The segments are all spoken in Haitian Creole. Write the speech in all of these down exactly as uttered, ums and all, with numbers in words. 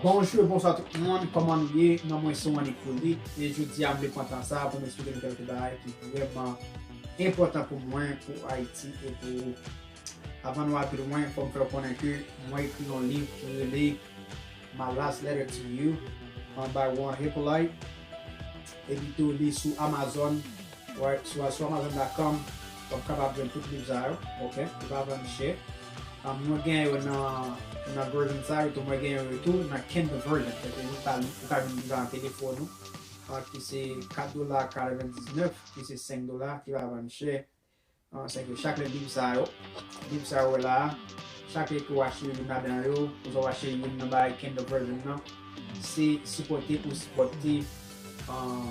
Bonjou e bonswa tout moun, kòman nou ye? Non mwen se Wanny Polit e jodi a m vle pran tan sa pou m eksplike nou kèlke bagay ki vrèman enpòtan pou mwen, pou Ayiti e pou ou. Avan nou al pi lwen, fò m fè w konnen ke mwen ekri yon liv ki rele My Last Letter to You, um, by Warren Hippolyte. Epi tou li sou Amazon, right, sou, sou amazon dot com, w ap kapab jwenn tout liv sa yo, ok, li pa vann chè. Um, mwen gen yo nan, nan version sa yo tou, mwen gen yo tou nan Kindle version, sèke ou ka, ou ka jwenn liv la nan telefòn ou, uh, ki se kat dola katrevendiznèf, ki se senk dola, ki pa vann chè. Ah, se ke chak lè liv sa yo, liv sa yo wè la, chak lè ke w achte youn ladan yo, oubyen w achte youn nan bagay Kindle version nan, se sipòte ou sipòte, ah,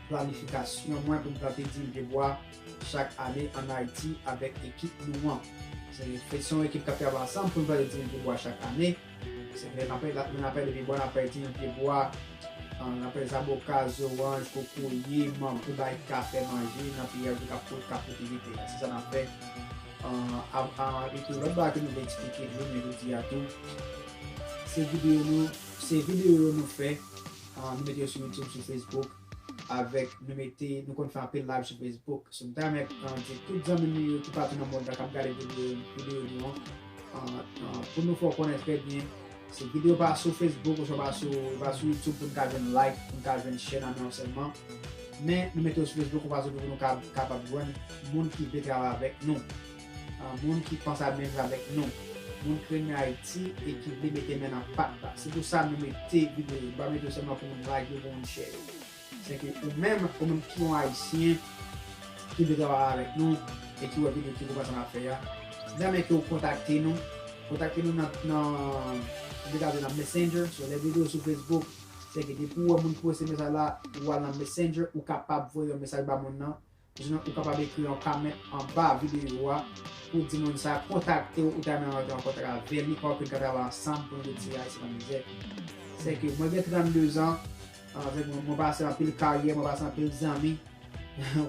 planifikasyon mwen pou m plante di mil pye bwa chak ane ann Ayiti avèk ekip nou an. Se, se yon ekip k ap travay ansanm pou n plante di mil pye bwa chak ane. Se vre, n ap, lè n ap pale de pye bwa, n ap pale ti pye bwa, ah, n ap pale zaboka, zoranj, kokoye, mango, bagay ki ka fè manje nan peyi a, ki ka, ki ka pwoteje tè a. Se sa n ap fè. Ah, a, a, epi lòt bagay ke nou vle eksplike jounen jodi a tou, se videyo nou, se videyo yo nou fè, ah, nou mete yo sou YouTube, sou Facebook, avèk nou mete, nou konn fè anpil live sou Facebook. So, m ta renmen, ah, di tout zanmi nou yo toupatou nan mond lan k ap gade videyo, videyo nou an, ah, ah, pou nou fè w konnen trè byen, se videyo pa sou Facebook ouswa pa sou, pa sou YouTube pou n ka jwenn like, pou n ka jwenn share nan men w sèlman. Men nou mete yo sou Facebook yon fason pou nou ka, kapab jwenn moun ki vle travay avèk nou. Ah, moun ki panse menm jan avèk nou. Moun ki renmen Ayiti e ki vle mete men nan pat la. Se pou sa nou mete videyo yo. Nou pa mete yo sèlman pou moun like yo, pou moun share yo. Se ke ou menm, ou menm ki yon Ayisyen ki vle travay avèk nou e ki wè videyo ki gwo pase n ap fè a, m ta renmen ke w kontakte nou. Kontakte nou nan, nan, ou te ka di nan Messenger, sou lè videyo sou Facebook. Se ke depi w wè moun poste mesaj la, ou al nan Messenger, ou kapab voye yon mesaj ba moun nan. Sinon, ou kapab ekri yon comment anba videyo a pou di moun sa kontakte w, ou ta renmen rantre an kontak avè li, pou ke n ka travay ansanm pou n retire Ayiti nan mizè. Se ke mwen gen trannde zan, ah, se ke mwen, mwen pase anpil karyè, mwen pase anpil zanmi,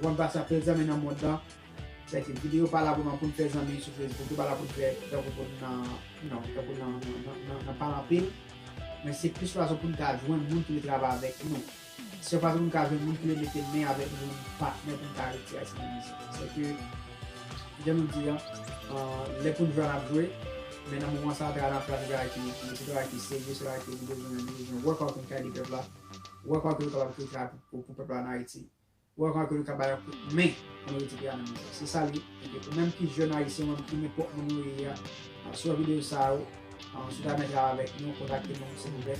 mwen pase anpil zanmi nan mond lan. Se ke videyo pa la vrèman pou n fè zanmi sou Facebook, li pa la pou n fè, tankou pou n nan, non, tankou nan, nan, nan, nan, nan pale anpil. Men se plis fason pou n ka jwenn moun ki vle travay avèk nou. Se yon fason pou n ka jwenn moun ki vle mete men avèk nou, patnè pou n ka retire Ayiti nan mizè. Se ke, jan nou di a, ah, lè pou n jwe a n ap jwe, men nan moman sa a, travay n ap fè a se travay ki, se travay ki serye, se travay ke nou bezwen, nou bezwen work hard pou n ka ede pèp la, work hard pou nou kapab kreye travay pou, pou, pou pèp la ann Ayiti. Ou ankò ke nou ka bay yon kout men pou nou retire peyi a nan mizè. Se sa l ye. Epi ou menm ki jèn ayisyen, ou menm ki nenpòt moun ou ye a, ah, si w wè videyo sa yo, ah, si w ta renmen travay avèk nou, kontakte nou, silvouplè.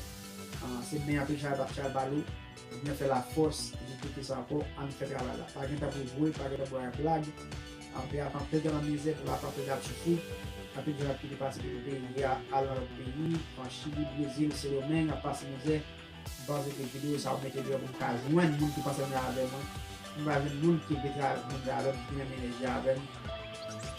Ah, se men an pil chay ba, chay ba lou. Vin fè lafòs, epi plis ke sa ankò, ann fè travay la. Pa gen tan pou jwe, pa gen tan pou bay blag. Ah, peyi a ap anpil tan nan mizè, pèp la ap anpil tan ap soufri. Anpil jèn ap kite pati de peyi a, al nan lòt peyi, an Chili, Brezil, Sendomeng, ap pase mizè. M panse ke videyo sa yo mete deyò pou m ka jwenn moun ki panse menm jan avè mwen. M pa jwenn moun ki vle travay menm jan avè m, ki gen menm enèji avè m.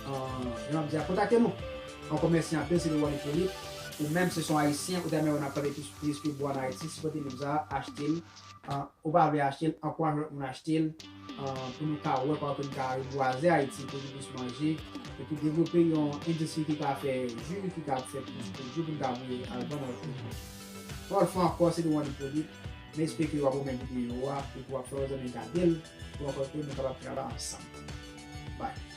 Ah, jan m ap di a, kontakte nou. Ankò mèsi anpil, se te Wanny Polit. Ou menm, si w se yon Ayisyen, ou ta renmen wè n ap plante plis, plis pye bwa ann Ayiti, sipòte liv sa a, achte l. Ah, ou pa vle achte l, ankouraje lòt moun achte l. Ah, pou nou ka wè kòman pou nou ka rebwaze Ayiti pou nou plis manje, epi devlope yon endistri ki ka fè ji, ki ka fè plis pwodui pou nou ka voye al vann nan lòt peyi. Yon lòt fwa ankò, se te Wanny Polit. M espere ke w ap renmen videyo a, epi w ap fè lòt zanmi gade l, pou ankò ke nou kapab travay ansanm. Bye.